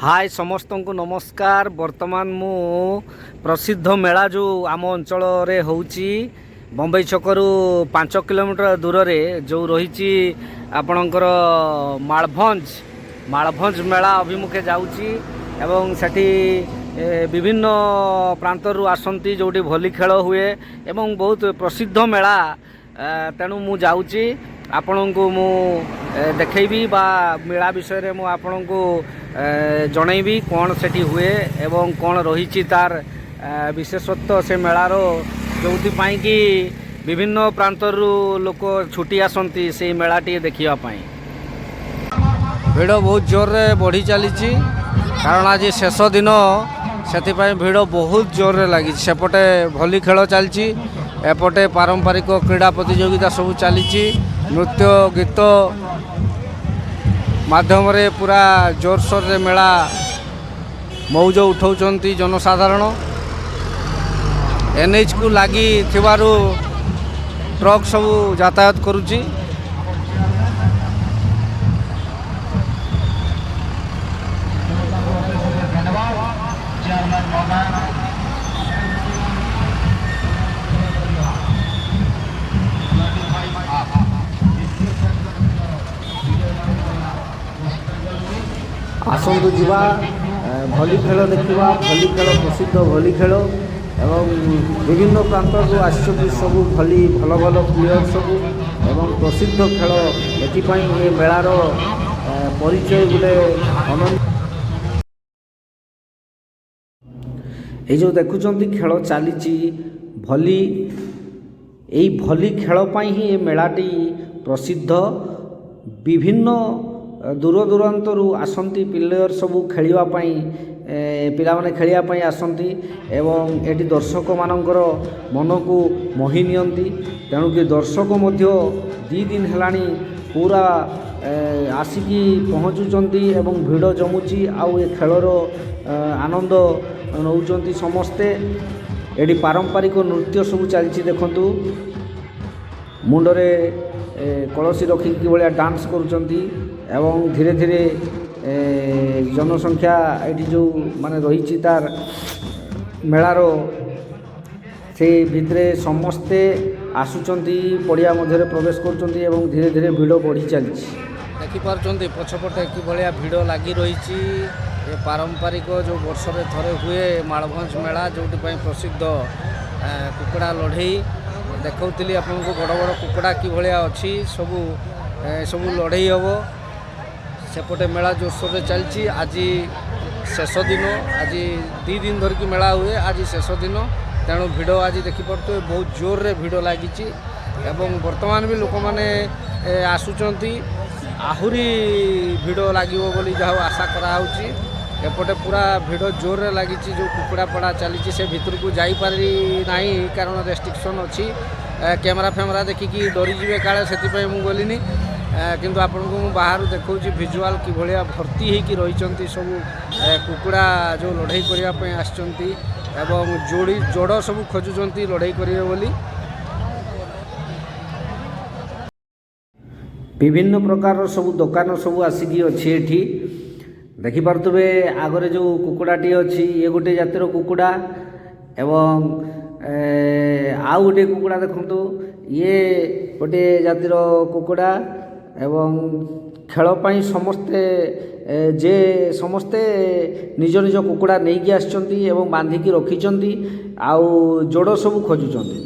ହାଏ, ସମସ୍ତଙ୍କୁ ନମସ୍କାର। ବର୍ତ୍ତମାନ ମୁଁ ପ୍ରସିଦ୍ଧ ମେଳା ଯେଉଁ ଆମ ଅଞ୍ଚଳରେ ହେଉଛି, ବମ୍ବେଇ ଛକରୁ 5 କିଲୋମିଟର ଦୂରରେ ଯେଉଁ ରହିଛି ଆପଣଙ୍କର ମାଳଭଞ୍ଜ, ମାଳଭଞ୍ଜ ମେଳା ଅଭିମୁଖେ ଯାଉଛି ଏବଂ ସେଠି ବିଭିନ୍ନ ପ୍ରାନ୍ତରୁ ଆସନ୍ତି, ଯେଉଁଠି ଭଲି ଖେଳ ହୁଏ ଏବଂ ବହୁତ ପ୍ରସିଦ୍ଧ ମେଳା। ତେଣୁ ମୁଁ ଯାଉଛି, ଆପଣଙ୍କୁ ମୁଁ ଦେଖେଇବି ବା ମେଳା ବିଷୟରେ ମୁଁ ଆପଣଙ୍କୁ ଜଣେଇବି, କ'ଣ ସେଠି ହୁଏ ଏବଂ କ'ଣ ରହିଛି ତାର ବିଶେଷତ୍ୱ ସେ ମେଳାର, ଯେଉଁଥିପାଇଁ କି ବିଭିନ୍ନ ପ୍ରାନ୍ତରୁ ଲୋକ ଛୁଟି ଆସନ୍ତି ସେଇ ମେଳାଟିଏ ଦେଖିବା ପାଇଁ। ଭିଡ଼ ବହୁତ ଜୋରରେ ବଢ଼ି ଚାଲିଛି, କାରଣ ଆଜି ଶେଷ ଦିନ, ସେଥିପାଇଁ ଭିଡ଼ ବହୁତ ଜୋରରେ ଲାଗିଛି। ସେପଟେ ଭଲି ଖେଳ ଚାଲିଛି, ଏପଟେ ପାରମ୍ପରିକ କ୍ରୀଡ଼ା ପ୍ରତିଯୋଗିତା ସବୁ ଚାଲିଛି। ନୃତ୍ୟ ଗୀତ ମାଧ୍ୟମରେ ପୁରା ଜୋରସୋରରେ ମେଳା ମଉଜ ଉଠାଉଛନ୍ତି ଜନସାଧାରଣ। ଏନ୍ଏଚ୍କୁ ଲାଗି ଥିବାରୁ ଟ୍ରକ୍ ସବୁ ଯାତାୟାତ କରୁଛି। ଧନ୍ୟବାଦ ଚେୟାରମ୍ୟାନ ମହୋଦୟ। 25 ଆପ। ଆସନ୍ତୁ ଯିବା, ଭଲି ଖେଳ ଦେଖିବା। ଭଲି ଖେଳ ପ୍ରସିଦ୍ଧ ଭଲି ଖେଳ ଏବଂ ବିଭିନ୍ନ ପ୍ରାନ୍ତରୁ ଆସିଛନ୍ତି ସବୁ ଭଲି ଭଲ ଭଲ ପ୍ଲେୟର ସବୁ ଏବଂ ପ୍ରସିଦ୍ଧ ଖେଳ। ଏଥିପାଇଁ ଏ ମେଳାର ପରିଚୟ ଗୋଟେ ଅନନ୍ୟ। ଏଇ ଯେଉଁ ଦେଖୁଛନ୍ତି ଖେଳ ଚାଲିଛି ଭଲି, ଏଇ ଭଲି ଖେଳ ପାଇଁ ହିଁ ଏ ମେଳାଟି ପ୍ରସିଦ୍ଧ। ବିଭିନ୍ନ ଦୂର ଦୂରାନ୍ତରୁ ଆସନ୍ତି ପ୍ଲେୟର ସବୁ ଖେଳିବା ପାଇଁ, ପିଲାମାନେ ଖେଳିବା ପାଇଁ ଆସନ୍ତି ଏବଂ ଏଠି ଦର୍ଶକମାନଙ୍କର ମନକୁ ମୋହି ନିଅନ୍ତି। ତେଣୁକି ଦର୍ଶକ ମଧ୍ୟ 2 ଦିନ ହେଲାଣି ପୁରା ଆସିକି ପହଞ୍ଚୁଛନ୍ତି ଏବଂ ଭିଡ଼ ଜମୁଛି ଆଉ ଏ ଖେଳର ଆନନ୍ଦ ନେଉଛନ୍ତି ସମସ୍ତେ। ଏଠି ପାରମ୍ପରିକ ନୃତ୍ୟ ସବୁ ଚାଲିଛି। ଦେଖନ୍ତୁ, ମୁଣ୍ଡରେ କଳସୀ ରଖିକି କିଭଳିଆ ଡାନ୍ସ କରୁଛନ୍ତି ଏବଂ ଧୀରେ ଧୀରେ ଜନସଂଖ୍ୟା ଏଇଠି ଯେଉଁ ମାନେ ରହିଛି ତାର ମେଳାର, ସେଇ ଭିତରେ ସମସ୍ତେ ଆସୁଛନ୍ତି, ପଡ଼ିଆ ମଧ୍ୟରେ ପ୍ରବେଶ କରୁଛନ୍ତି ଏବଂ ଧୀରେ ଧୀରେ ଭିଡ଼ ବଢ଼ି ଚାଲିଛି। ଦେଖିପାରୁଛନ୍ତି ପଛପଟେ କିଭଳିଆ ଭିଡ଼ ଲାଗି ରହିଛି। ଏ ପାରମ୍ପରିକ ଯେଉଁ ବର୍ଷରେ ଥରେ ହୁଏ ମାଳଭଞ୍ଜ ମେଳା, ଯେଉଁଥିପାଇଁ ପ୍ରସିଦ୍ଧ କୁକୁଡ଼ା ଲଢ଼େଇ। ଦେଖାଉଥିଲି ଆପଣଙ୍କୁ ବଡ଼ ବଡ଼ କୁକୁଡ଼ା କିଭଳିଆ ଅଛି ସବୁ, ସବୁ ଲଢ଼େଇ ହେବ। ସେପଟେ ମେଳା ଜୋରସୋରରେ ଚାଲିଛି। ଆଜି ଶେଷ ଦିନ। ଆଜି 2 ଦିନ ଧରିକି ମେଳା ହୁଏ, ଆଜି ଶେଷ ଦିନ, ତେଣୁ ଭିଡ଼ ଆଜି ଦେଖିପାରୁଥିବେ ବହୁତ ଜୋରରେ ଭିଡ଼ ଲାଗିଛି ଏବଂ ବର୍ତ୍ତମାନ ବି ଲୋକମାନେ ଆସୁଛନ୍ତି। ଆହୁରି ଭିଡ଼ ଲାଗିବ ବୋଲି ଯାହା ଆଶା କରାହେଉଛି। ଏପଟେ ପୁରା ଭିଡ଼ ଜୋରରେ ଲାଗିଛି। ଯେଉଁ କୁକୁଡ଼ା ପଡ଼ା ଚାଲିଛି, ସେ ଭିତରକୁ ଯାଇପାରି ନାହିଁ, କାରଣ ରେଷ୍ଟ୍ରିକ୍ସନ୍ ଅଛି। କ୍ୟାମେରା ଫ୍ୟାମେରା ଦେଖିକି ଡରିଯିବେ କାଳେ, ସେଥିପାଇଁ ମୁଁ ଗଲିନି। କିନ୍ତୁ ଆପଣଙ୍କୁ ମୁଁ ବାହାରୁ ଦେଖାଉଛି ଭିଜୁଆଲ୍, କିଭଳିଆ ଭର୍ତ୍ତି ହେଇକି ରହିଛନ୍ତି ସବୁ କୁକୁଡ଼ା ଯେଉଁ ଲଢ଼େଇ କରିବା ପାଇଁ ଆସିଛନ୍ତି ଏବଂ ଯୋଡ଼ି ଯୋଡ଼ ସବୁ ଖୋଜୁଛନ୍ତି ଲଢ଼େଇ କରିବେ ବୋଲି। ବିଭିନ୍ନ ପ୍ରକାରର ସବୁ ଦୋକାନ ସବୁ ଆସିକି ଅଛି ଏଠି। ଦେଖିପାରୁଥିବେ ଆଗରେ ଯେଉଁ କୁକୁଡ଼ାଟି ଅଛି, ଇଏ ଗୋଟିଏ ଜାତିର କୁକୁଡ଼ା ଏବଂ ଆଉ ଗୋଟିଏ କୁକୁଡ଼ା ଦେଖନ୍ତୁ, ଇଏ ଗୋଟିଏ ଜାତିର କୁକୁଡ଼ା ଏବଂ ଖେଳ ପାଇଁ ସମସ୍ତେ ଯେ ସମସ୍ତେ ନିଜ ନିଜ କୁକୁଡ଼ା ନେଇକି ଆସିଛନ୍ତି ଏବଂ ବାନ୍ଧିକି ରଖିଛନ୍ତି ଆଉ ଯୋଡ଼ ସବୁ ଖୋଜୁଛନ୍ତି।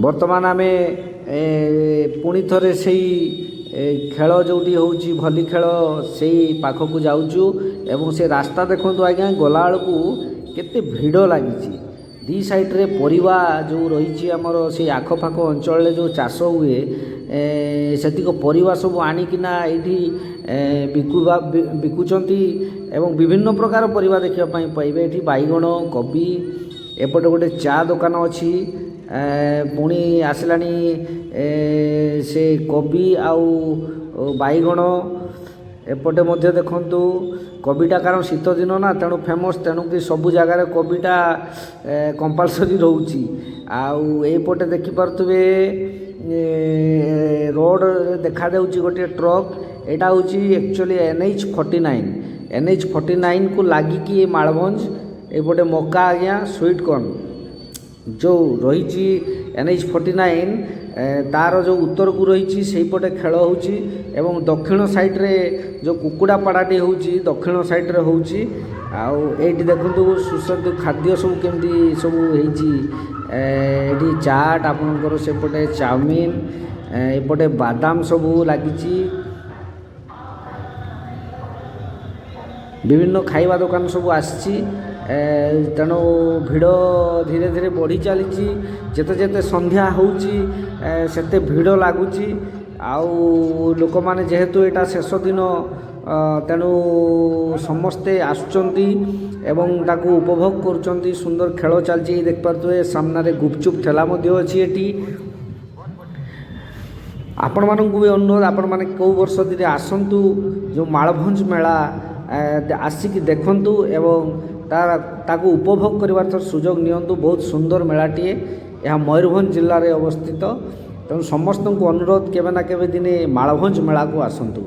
ବର୍ତ୍ତମାନ ଆମେ ପୁଣି ଥରେ ସେଇ ଖେଳ ଯେଉଁଠି ହେଉଛି ଭଲି ଖେଳ, ସେଇ ପାଖକୁ ଯାଉଛୁ ଏବଂ ସେ ରାସ୍ତା ଦେଖନ୍ତୁ ଆଜ୍ଞା, ଗଲାବେଳକୁ କେତେ ଭିଡ଼ ଲାଗିଛି। ଦୁଇ ସାଇଡ଼ରେ ପରିବା ଯେଉଁ ରହିଛି ଆମର, ସେଇ ଆଖପାଖ ଅଞ୍ଚଳରେ ଯେଉଁ ଚାଷ ହୁଏ, ସେତିକ ପରିବା ସବୁ ଆଣିକିନା ଏଇଠି ବିକୁଛନ୍ତି ଏବଂ ବିଭିନ୍ନ ପ୍ରକାର ପରିବା ଦେଖିବା ପାଇଁ ପାଇବେ ଏଠି, ବାଇଗଣ, କୋବି। ଏପଟେ ଗୋଟେ ଚା ଦୋକାନ ଅଛି। ପୁଣି ଆସିଲାଣି ସେ କୋବି ଆଉ ବାଇଗଣ। ଏପଟେ ମଧ୍ୟ ଦେଖନ୍ତୁ କୋବିଟା, କାରଣ ଶୀତ ଦିନ ନା, ତେଣୁ ଫେମସ୍, ତେଣୁକି ସବୁ ଜାଗାରେ କୋବିଟା କମ୍ପଲସରି ରହୁଛି। ଆଉ ଏଇପଟେ ଦେଖିପାରୁଥିବେ, ରୋଡ଼ରେ ଦେଖାଯାଉଛି ଗୋଟିଏ ଟ୍ରକ୍। ଏଇଟା ହେଉଛି ଆକ୍ଚୁଆଲି NH 49। NH 49କୁ ଲାଗିକି ଏ ମାଳଭଞ୍ଜ। ଏପଟେ ମକା ଆଜ୍ଞା, ସୁଇଟ୍ କର୍ନ ଯେଉଁ ରହିଛି NH 49, ତାର ଯେଉଁ ଉତ୍ତରକୁ ରହିଛି, ସେଇପଟେ ଖେଳ ହେଉଛି ଏବଂ ଦକ୍ଷିଣ ସାଇଡ଼୍ରେ ଯେଉଁ କୁକୁଡ଼ାପାଡ଼ାଟି ହେଉଛି, ଦକ୍ଷିଣ ସାଇଡ଼୍ରେ ହେଉଛି। ଆଉ ଏଇଠି ଦେଖନ୍ତୁ, ସୁସ୍ୱାଦୁ ଖାଦ୍ୟ ସବୁ କେମିତି ସବୁ ହେଇଛି। ଏଠି ଚାଟ୍, ଆପଣଙ୍କର ସେପଟେ ଚାଉମିନ, ଏପଟେ ବାଦାମ ସବୁ ଲାଗିଛି। ବିଭିନ୍ନ ଖାଇବା ଦୋକାନ ସବୁ ଆସିଛି। ତେଣୁ ଭିଡ଼ ଧୀରେ ଧୀରେ ବଢ଼ି ଚାଲିଛି। ଯେତେ ଯେତେ ସନ୍ଧ୍ୟା ହେଉଛି, ସେତେ ଭିଡ଼ ଲାଗୁଛି। ଆଉ ଲୋକମାନେ, ଯେହେତୁ ଏଇଟା ଶେଷ ଦିନ, ତେଣୁ ସମସ୍ତେ ଆସୁଛନ୍ତି ଏବଂ ତାକୁ ଉପଭୋଗ କରୁଛନ୍ତି। ସୁନ୍ଦର ଖେଳ ଚାଲିଛି, ଦେଖିପାରୁଥିବେ। ସାମ୍ନାରେ ଗୁପଚୁପ୍ ଠେଲା ମଧ୍ୟ ଅଛି ଏଠି। ଆପଣମାନଙ୍କୁ ବି ଅନୁରୋଧ, ଆପଣମାନେ କେଉଁ ବର୍ଷ ଦିନେ ଆସନ୍ତୁ, ଯେଉଁ ମାଳଭଞ୍ଜ ମେଳା ଆସିକି ଦେଖନ୍ତୁ ଏବଂ ତାକୁ ଉପଭୋଗ କରିବାର ଥରେ ସୁଯୋଗ ନିଅନ୍ତୁ। ବହୁତ ସୁନ୍ଦର ମେଳାଟିଏ। ଏହା ମୟୂରଭଞ୍ଜ ଜିଲ୍ଲାରେ ଅବସ୍ଥିତ। ତେଣୁ ସମସ୍ତଙ୍କୁ ଅନୁରୋଧ, କେବେ ନା କେବେ ଦିନେ ମାଳଭଞ୍ଜ ମେଳାକୁ ଆସନ୍ତୁ।